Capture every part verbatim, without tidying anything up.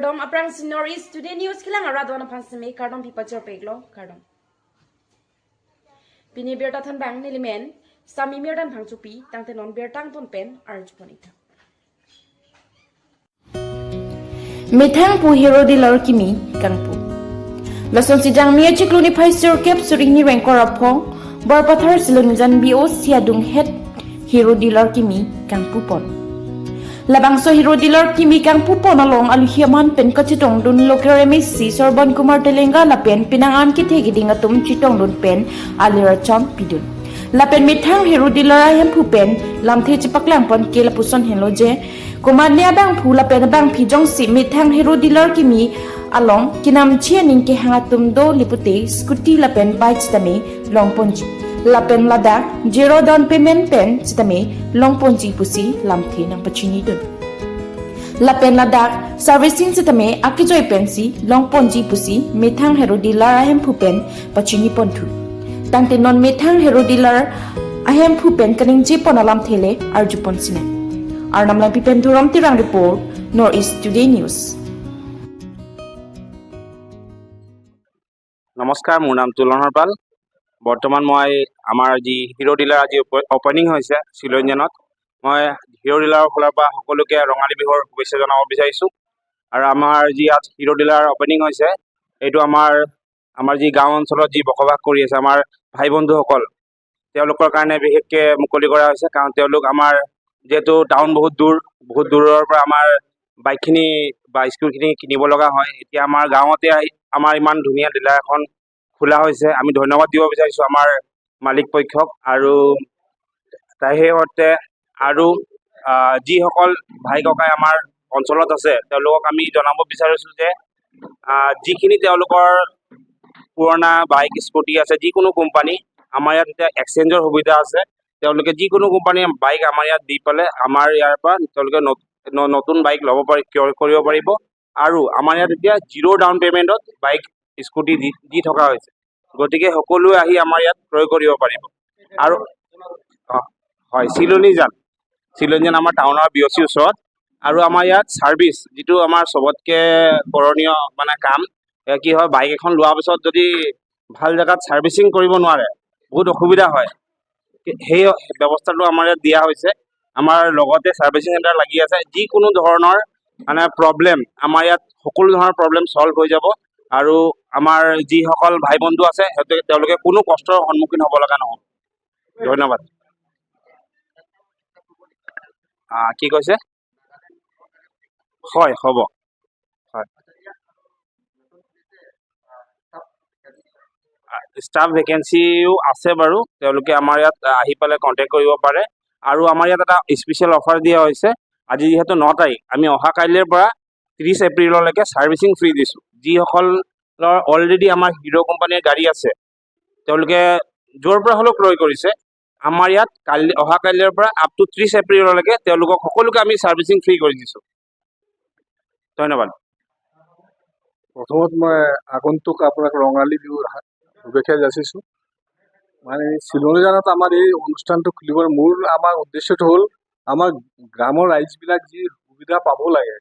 Kardom, aphrangsi North East Today News kelang arat do-an aphan seme kardom pipachor peklo, kardom. Pini birta thanbang nelimen Sami Mirdan Phangchopi, tangte non birta angton pen arjupon-ik tha. Methang pu hero dealer kimi kangpu. Lasonsi Jangmi achiklo niphai sirkep suri hini ingkoi ra phongo, Borpathar Silonijan B O C adung het hero dealer kimi kangpupon. Labangso hero dealer kimi kangpupon along aluhi aman pen kachetongdun local M A C Sorban Kumar Telenga lapen penang an kethe keding atum chetongdun pen alir acham pidun. Lapen methang hero dealer ahemphu pen lamthe chepaklangpon ke lapuson henlo je, komatne abangphu lapen abangphi jongsi methang hero dealer kimi along kinamchi aning kehang atum dole pute scooty lapen bike sitame longponji. Lapen ladak zero down payment pen sitame longponji pusi lamthe nangpachinidun. Lapen ladak servicing sitame akejoi pensi longponji pusi methang hero dealer ahemphu pen pachiniponthu. Tangte non methang hero dealer ahemphu pen kaningjepon alamthe le arjupon sinang. Arnam Langpi pen Thuram Terang report, North East Today News. নমস্কাৰ, মোৰ নাম তুলন হৰপাল। বৰ্তমান মই আমাৰ যি হিৰ' ডিলাৰ আজি অপেনিং হৈছে চিলনীজানত, মই হিৰ' ডিলাৰৰ ফালৰ পৰা সকলোকে ৰঙালী বিহুৰ শুভেচ্ছা জনাব বিচাৰিছোঁ। আৰু আমাৰ যি ইয়াত হিৰ' ডিলাৰ অপেনিং হৈছে, এইটো আমাৰ আমাৰ যি গাঁও অঞ্চলত যি বসবাস কৰি আছে আমাৰ ভাই বন্ধুসকল, তেওঁলোকৰ কাৰণে বিশেষকৈ মুকলি কৰা হৈছে। কাৰণ তেওঁলোক আমাৰ যিহেতু টাউন বহুত দূৰ, বহুত দূৰৰ পৰা আমাৰ বাইকখিনি বা স্কুটিখিনি কিনিব লগা হয়। এতিয়া আমাৰ গাঁৱতে আহি আমাৰ ইমান ধুনীয়া ডিলাৰ এখন খোলা হৈছে। আমি ধন্যবাদ দিব বিচাৰিছোঁ আমাৰ মালিক পক্ষক। আৰু তাই সেই অৰ্থে আৰু আহ, যিসকল ভাই ককাই আমাৰ অঞ্চলত আছে, তেওঁলোকক আমি জনাব বিচাৰিছোঁ যে আহ, যিখিনি তেওঁলোকৰ পুৰণা বাইক স্কুটি আছে, যিকোনো কোম্পানী, আমাৰ ইয়াত এতিয়া এক্সচেঞ্জৰ সুবিধা আছে। তেওঁলোকে যিকোনো কোম্পানীৰ বাইক আমাৰ ইয়াত দি পেলাই আমাৰ ইয়াৰ পৰা তেওঁলোকে নত- ন- নতুন বাইক ল'ব পাৰি, ক্ৰয় কৰিব পাৰিব। আৰু আমাৰ ইয়াত এতিয়া জিৰ' ডাউন পে'মেণ্টত বাইক স্কুটি দি দি থকা হৈছে। গতিকে সকলোৱে আহি আমাৰ ইয়াত ক্ৰয় কৰিব পাৰিব। আৰু অ, হয়, চিলনীজান, চিলনীজান আমাৰ টাউনৰ বি অ' চিৰ ওচৰত। আৰু আমাৰ ইয়াত ছাৰ্ভিচ, যিটো আমাৰ চবতকে কৰণীয় মানে কাম, এ, কি হয়, বাইক এখন লোৱাৰ পিছত যদি ভাল জেগাত ছাৰ্ভিচিং কৰিব নোৱাৰে, বহুত অসুবিধা হয়। সেই ব্যৱস্থাটো আমাৰ ইয়াত দিয়া হৈছে। আমাৰ লগতে ছাৰ্ভিচিং চেণ্টাৰ লাগি আছে। যিকোনো ধৰণৰ মানে প্ৰব্লেম, আমাৰ ইয়াত সকলো ধৰণৰ প্ৰব্লেম ছল্ভ হৈ যাব। আৰু আমাৰ যিসকল ভাই বন্ধু আছে, সিহঁতে তেওঁলোকে কোনো কষ্টৰ সন্মুখীন হ'ব লগা নহ'ব। ধন্যবাদ। আহ, কি কৈছে? হয়, হ'ব। হয়। ষ্টাফ ভেকেঞ্চিও আছে বাৰু, তেওঁলোকে আমাৰ ইয়াত আহ, আহি পেলাই কণ্টেক্ট কৰিব পাৰে। আৰু আমাৰ ইয়াত এটা স্পেচিয়েল অফাৰ দিয়া হৈছে, আজি যিহেতু ন তাৰিখ, আমি অহা কাইলৈৰ পৰা ত্ৰিছ এপ্ৰিললৈকে ছাৰ্ভিচিং ফ্ৰী দিছোঁ। যিসকলৰ অলৰেডি আমাৰ হিৰ' কোম্পানীৰ গাড়ী আছে, তেওঁলোকে য'ৰ পৰা হ'লেও ক্ৰয় কৰিছে, আমাৰ ইয়াত কালি, অহা কাইলৈৰ পৰা আপ টু ত্ৰিছ এপ্ৰিললৈকে তেওঁলোকক সকলোকে আমি ছাৰ্ভিচিং ফ্ৰী কৰি দিছোঁ। ধন্যবাদ। প্ৰথমত মই আগন্তুক আপোনাক ৰঙালী বিহুৰ হা- শুভেচ্ছা যাচিছোঁ। মানে চিলনীজানত আমাৰ এই অনুষ্ঠানটো খুলিবৰ মূল আমাৰ উদ্দেশ্যটো হ'ল আমাৰ গ্ৰামৰ ৰাইজবিলাক যি সুবিধা পাব লাগে,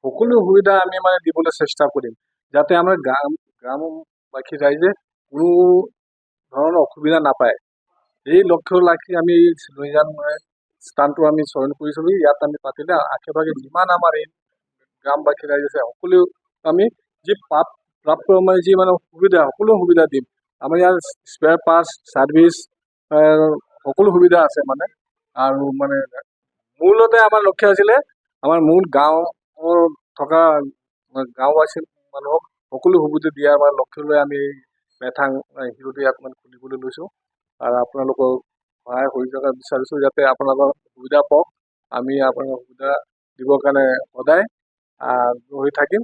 সকলো সুবিধা আমি মানে দিবলৈ চেষ্টা কৰিম, যাতে আমাৰ গ্ৰাম গ্ৰামবাসী ৰাইজে কোনো ধৰণৰ অসুবিধা নাপায়। এই লক্ষ্য ৰাখি আমি এই চিলনীজান মানে স্থানটো আমি চয়ন কৰিছিলোঁ। ইয়াত আমি পাতিলে আশে পাশে যিমান আমাৰ এই গ্ৰামবাসী ৰাইজ আছে, সকলোৱে আমি যি প্ৰাপ- প্ৰাপ্ত মানে যি মানে সুবিধা, সকলো সুবিধা দিম। আমাৰ ইয়াৰ স্পেয়াৰ পাৰ্টছ, ছাৰ্ভিচ, সকলো সুবিধা আছে মানে। আৰু মানে মূলতে আমাৰ লক্ষ্য আছিলে আমাৰ মূল গাঁৱৰ থকা গাঁওবাসী মানুহক সকলো সুবিধা দিয়া আমাৰ লক্ষ্য লৈ আমি এই মেথাং হিৰোডে ইয়াত মানে খুলিবলৈ লৈছোঁ। আৰু আপোনালোকৰ সহায় সহযোগিতা বিচাৰিছোঁ, যাতে আপোনালোকৰ সুবিধা পাওক। আমি আপোনালোকক সুবিধা দিবৰ কাৰণে সদায় আহ, আগ্ৰহী থাকিম।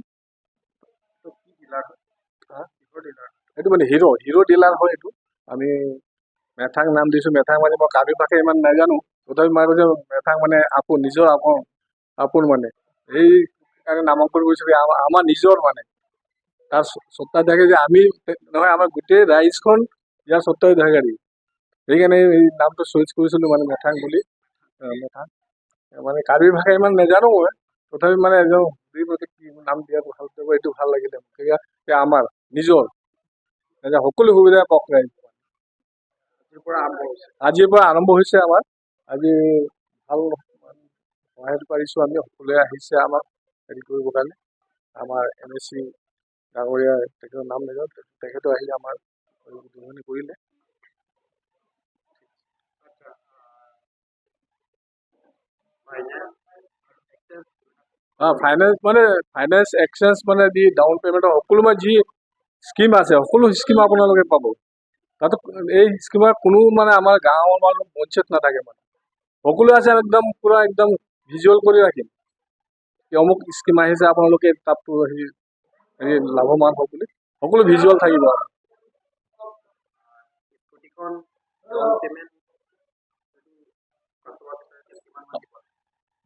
এইটো কি ডিলাৰ হয়? হা? কিহৰ ডিলাৰ? এইটো মানে হিৰ', হিৰ' ডিলাৰ হয় এইটো। আমি মেথাং নাম দিছোঁ। মেথাং মানে মই কাৰ্বি ভাষা ইমান নাজানো, তথাপি মই কৈছোঁ মেথাং মানে আপোন, নিজৰ আপোন, আপোন মানে। সেইকাৰণে নামাকৰণ কৰিছোঁ কি আমা- আমাৰ নিজৰ মানে। তাৰ স- স্বত্বাধিকাৰী যে আমি নহয়, আমাৰ গোটেই ৰাইজখন ইয়াৰ স্বত্বাধিকাৰী। সেইকাৰণে এই নামটো চুইচ কৰিছিলোঁ মানে মেথাং বুলি। আহ, মেথাং মানে কাৰ্বি ভাষা ইমান নাজানো মই, তথাপি মানে এজন সুধি প্ৰতি কি নাম দিয়াটো ভাল পাব, এইটো ভাল লাগিলে। গতিকে এতিয়া আমাৰ নিজৰ, এতিয়া সকলো সুবিধা পাওক ৰাইজে। আজিৰ পৰা আৰম্ভ হৈছে। আজিৰ পৰা আৰম্ভ হৈছে আমাৰ। আজি ভাল সহায় পাৰিছোঁ আমি, সকলোৱে আহিছে আমাক হেৰি কৰিবৰ কাৰণে। আমাৰ এম এ চি ডাঙৰীয়া, তেখেতৰ নাম নাজানো, তেখেতো আহি আমাৰ উদ্বোধনী কৰিলে। ফাইনেন্স মানে, ফাইনেন্স এক্সচেঞ্জ মানে দি ডাউন পেমেণ্টৰ সকলো মানে যি স্কিম আছে, সকলো স্কিম আপোনালোকে পাব। তাতো এই স্কিমৰ কোনো মানে আমাৰ গাঁৱৰ মানুহ বঞ্চিত নাথাকে মানে। সকলো আছে একদম পুৰা একদম ভিজুৱেল কৰি ৰাখিম। কি অমুক স্কিম আহিছে, আপোনালোকে তাতো হেৰি, হেৰি লাভৱান হওক বুলি সকলো ভিজুৱেল থাকিব আৰু।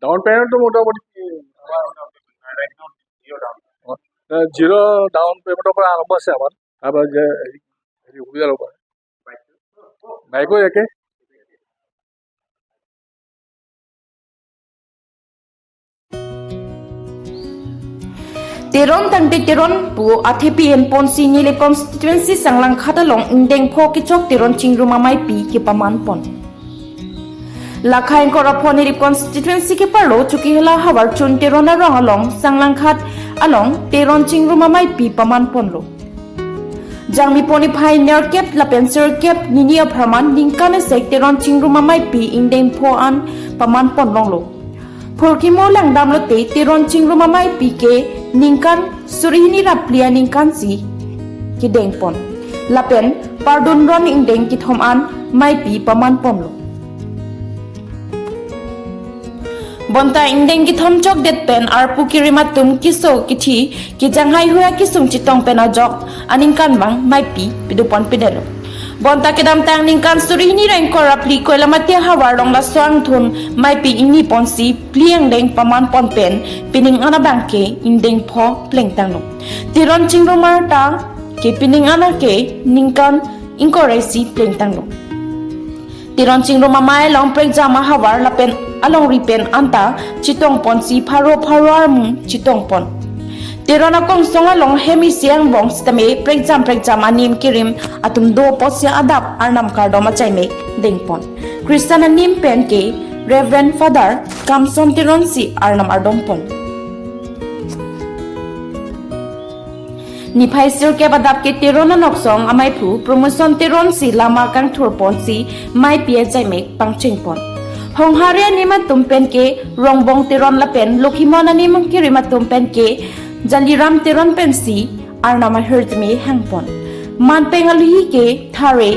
ডাউন পেমেণ্টটো মোটামুটি কি আমাৰ, এ, জিৰ' ডাউন পেমেণ্টৰ পৰা আৰম্ভ আছে আমাৰ। তাৰপৰা যে হেৰি, হেৰি সুবিধা ল'ব পাৰে। বাইকো একে। Teron tangte Teron pu athepi enponsi Nilip constituency Sanglangkhat along ingdeng pho kechok Teron Chingrum ameipi kepaman pon. Lakha ingkoi ra pho Nilip constituency keparlo Chokihola havar chun Teron arong along Sanglangkhat along Teron Chingrum ameipi paman ponlo. Jangmi pon niphai nerkep lapen sirkep nini apharman ningkan esek Teron Chingrum ameipi ingdeng pho an paman pon longlo. Phurkimo langdam lote Teron Chingrum ameipi ke ningkan suri hini ra phli aningkan si kedeng pon. Lapen pardun ron ingdeng kethom an meipi paman ponlo. Bonta ingdeng kethom chokdet pen arpu kerim atum keso kethi kejang haihui akesung chetong pen ajok aningkanvang meipi pidun pon pinelo. Bonta kedamtang ningkan suri hini ra ingkoi ra phli Koilamati havar along laso angthun meipi ingni ponsi phli angdeng paman pon pen pining an abang ke ingdeng pho plengtanglo. Teron Chingrum arta ke pining an ke ningkan ingkoi ra isi plengtanglo. Teron Chingrum amei along prekjam ahavar lapen alongri pen anta chetong ponsi pharo pharo armu chetong pon. Teron akongsong along hem isi angbong sitame prekjam prekjam anim kerim atum do apotsi adap Arnam kardom achaimek deng pon. Christian anim pen ke Reverend Father Kamson Teron si Arnam ardom pon. Niphai sirkep adap ke Teron anoksong ameiphu Promotion Teron si lama kangthur ponsi meipi achaimek pangcheng pon. Honghari anim atum pen ke Rongbong Teron lapen Lokhimon anim kerim atum pen ke Jaliram Teron pensi Arnam ahirjume hang pon. Manpeng alohi ke thare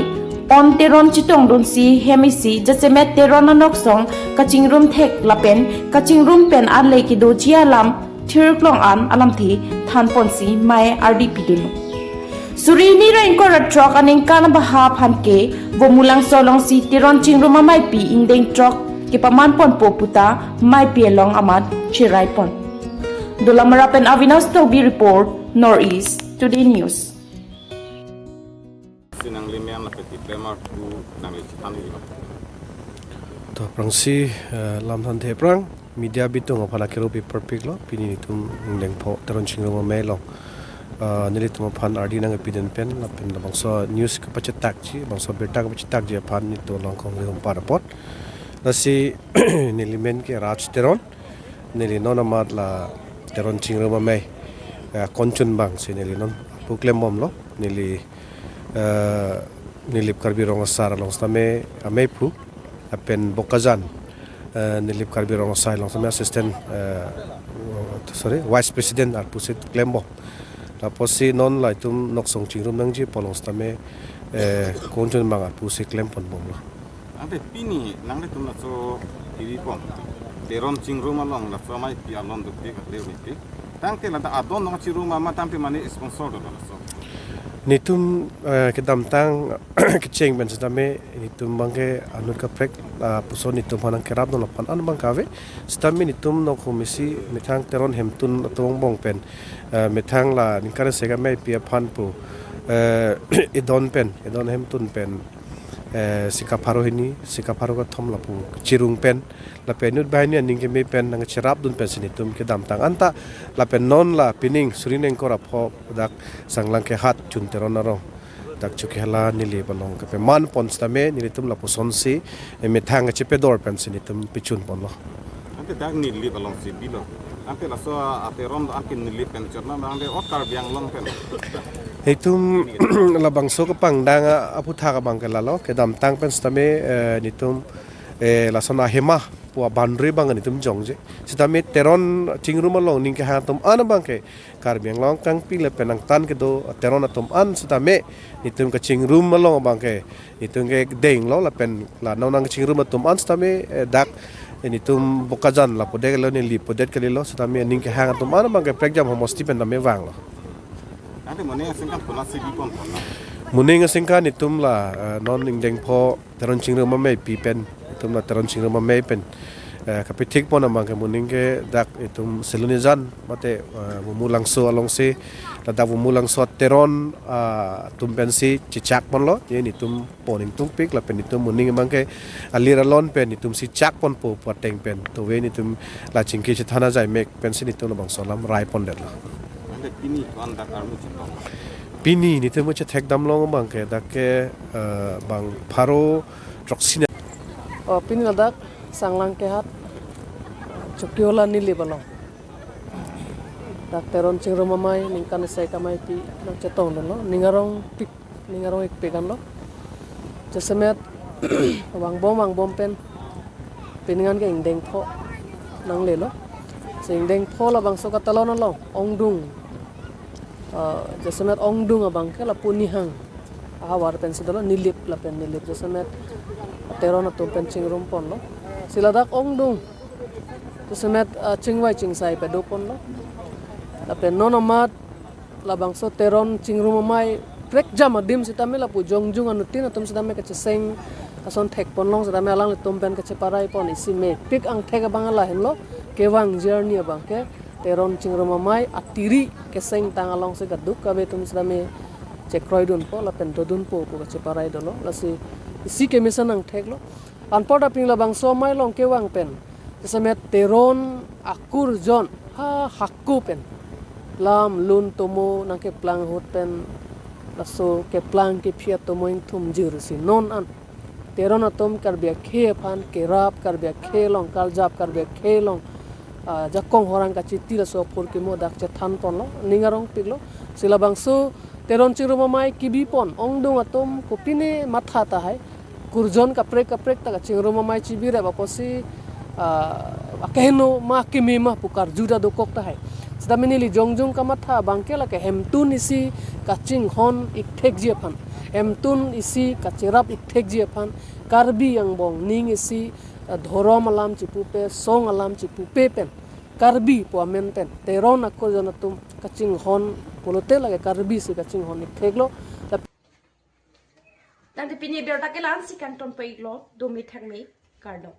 pon Teron chetongdunsi hem isi jasemet Teron anoksong kachingrum thek lapen kachingrum pen ale kedoji alam thirklong an alamthe than ponsi mei ardi pidunlo. Suri hini ra ingkoi ra throk aningkan abaha aphan ke Vomulangso alongsi Teron Chingrum ameipi ingdeng throk kepaman ponpo puta meipi along amat chirai pon. Dolamara pen Avinash Tokbi report, North East Today News. Si nangli men lapen ti pemar tu nangli chethan ilo. To aphrangsi, eh, lam thanthe aphrang media bitung aphan akero pi parpiklo, pini netum ingdeng pho Teron Chingrum amei along, eh, nelitum aphan ardi nangpidun pen lapen labangso news kapachetakji, bangso birta kapachetakji aphan netum along kongri hum parapot. Lasi neli men ke Raj Teron, neli non amat la Teron Chingrum amei, eh, konchun bang si neli non pu klembomlo, neli, eh, Nilip Karbi Rong Asar along sitame ameiphu, lapen Bokajan, eh, Nilip Karbi Rong Asar along sitame assistant, eh, sorry, vice president arpu si klembom. Lapusi non la itum noksong chingrum nangji pu along sitame, eh, konchun bang arpu si klem ponbomlo. Ante pini nanglitum laso T V pon Teron Chingrum along laso ameipi alon dukti kate miti. Tangte lata adon nong chingrum ama tangte mane sponsor do laso. Netum, eh, kedamtang kecheng pen sitame netum abang ke anut kaprek, ah, puson netum aphan nangkerap non aphan an abang kave. Sitame netum nokho mesi methang Teron hemtun atum angbong pen, eh, methang la ningkan esek ameipi aphan pu, eh, edon pen, edon hemtun pen, eh, sika pharo hini, sika pharo kethom lapu chirung pen, lapen inut banghini aning keme pen nangcherapdun pensi netum kedamtang anta, lapen non la pining suri ingkoi ra pho dak Sanglang Kehat Chun Teron arong dak Chokihola Nilip along kepeman pon sitame nelitum lapusonsi, eh, methang kachepedor pensi netum pechun ponlo. Ante dak Nilip alongsi bilo. Ante laso a Teron anke Nilip pen chotna abang de ot Karbi Anglong pen. Itum labangso kepangdang a, aphuthak abang ke lalo, kedamtang pen sitame, eh, netum, eh, lason ahema pu a boundary abang netum jongje. Sitame Teron chingrum along ning kehang atum an abang ke Karbi Anglong kangpi lapen angtan kedo Teron atum an sitame netum kachingrum along abang ke netum kedenglo lapen la nonang kachingrum atum an sitame, eh, dak, eh, netum Bokajan lapu det kalilo, Nilip pu det kalilo sitame ning kehang atum an abang ke prekjam homosti pen tame vanglo. Ante moning asengkan konatsi bipon pon na? Moning asengkan netum la, eh, non ingdeng pho Teron chingrum amei pi pen, netum la Teron chingrum amei pen, eh, kapithik pon abang ke moning ke dak itum Silonijan mate, eh, Bumulangso alongsi, ladak Bumulangso Teron, ah, atum pensi chechak ponlo, je netum pon ingtungpik lapen netum moning abang ke alir alon pen netumsi chak ponpo pu ateng pen. Tove netum la chingki chethan ajai mek pensi netum labangso alam rai pondetlo. Ante pini ko-an dak armu chetong? Pini netum kachethekdam long abang ke dak ke, eh, bang pharo throksi na. Oh, pini ladak Sanglang Kehat Chokihola Nilip along dak Teron chingrum amei ningkan isi kamai pi nangchetongdunlo, ning arongpik, ning arong-ikpik anlo. Jasemet vangbom vangbom pen pining an ke ingdeng pho nanglelo. Si ingdeng pho labangso katalon along ongdung, ah, jasemet ongdung abang ke lapu Nihang ahavar pensi dolo, Nilip lapen Nilip jasemet Teron atum pen chingrum ponlo. Si ladak ongdung jasemet, ah, chingvai chingsai pado ponlo. Lapen non amat labangso Teron chingrum amei prekjam adim sitame lapu jongjung anuttin atum sitame kacheseng ason thek ponlong sitame alanglitum pen kacheparai pon, isi mepik angthek abang lahenlo, kevang journey abang ke Teron chingrum amei atiri kesengtang alongsi kadokave atum sitame chekroidunpo lapen dodunpo pu kacheparai dolo. Lasi isi kemesen angtheklo. Anparta pini labangso amei along kevang pen jasemet Teron akurjon ha hako pen lam lun tomo nangkeplang ahut pen laso keplang kephi atomo ingthum jirsi non an Teron atum Karbi akhei aphan kerap, Karbi akhei along karjap, Karbi akhei along, ah, jakong horang kachiti laso aphurkimo dak chethan ponlo, ning arongpiklo. Si labangso Teron chingrum amei kebi pon ongdung atum kopine matha tahai, kurjon kaprek kaprek ta kachingrum amei chibirep apotsi, ah, akeheno ma akeme ma pu karju ta dokok tahai. Sitame neli jongjung kamatha abang ke lake hemtun isi kachinghon ikthekji aphan, hemtun isi kacherap ikthekji aphan, Karbi angbong ning isi, ah, dhorom alam chipupe, song alam chipupe pen, Karbi pu amen pen Teron akurjon atum kachinghon pulote lake Karbi si kachinghon iktheklo. Tangte pini abirta ke la-ansi kangton pon-iklo, dome thakme, kardom.